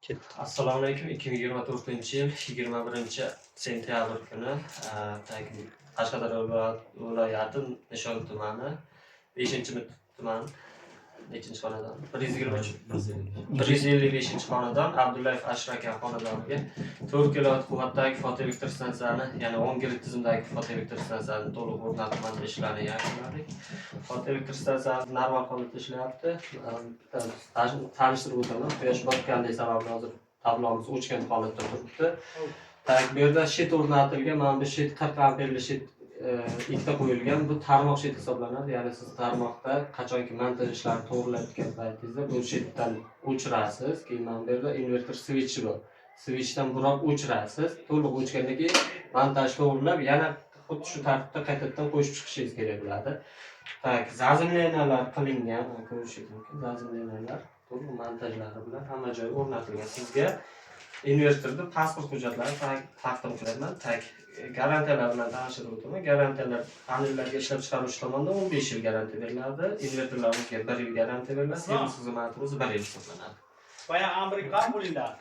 Ketdi. Assalomu alaykum. 2024-yil 21 sentyabr kuni так, Qashqadaryo viloyati, Nishon tumani, 5 tuman, nechinchi xonadon? 123, 155-xonadon, Abdullayev Ashraf aka xonadoniga 4 kilovat quvvatdagi fotoelektr stansiyani, ya'ni on grid tizimidagi fotoelektr stansiyani to'liq o'rnatib, montaj ishlarini yakunladik. Fotoelektr stansiyamiz normal holatda ishlayapti. Tanishtirib o'taman. Quyosh botganligi sababli hozir tablomiz o'chgan holatda turibdi. Так, bu yerda щит o'rnatilgan. Mana bu щит 40 amperli щит, ikkita qo'yilgan. Bu tarmoq щит hisoblanadi. Ya'ni siz tarmoqda qachonki montaj ishlarini to'g'rilayotgan paytingizda bu щит dan o'chirasiz. Keyin mana bu yerda inverter switchi bor. Switchdan burab o'chirasiz. To'liq o'chgandan keyin montaj to'g'rilab, yana xuddi shu tartibda qaytadan qo'shib chiqishingiz kerak bo'ladi. Так, заземления lar qilingan, mana ko'rishingiz mumkin. Заземления lar to'liq montajlari bilan hamma joyi o'rnatilgan. Sizga invertorni pasport hujjatlari taqdim qilyapman. Так, garantiyalar bilan tanishtirib o'taman. Garantiyalar panellarga ishlab chiqaruvchi tomonidan 15 yil garantiya beriladi. Invertorlarimizga 1 yil garantiya beriladi. Servis xizmatimiz 1 yil hisoblanadi. Boya Amerika bo'linglar.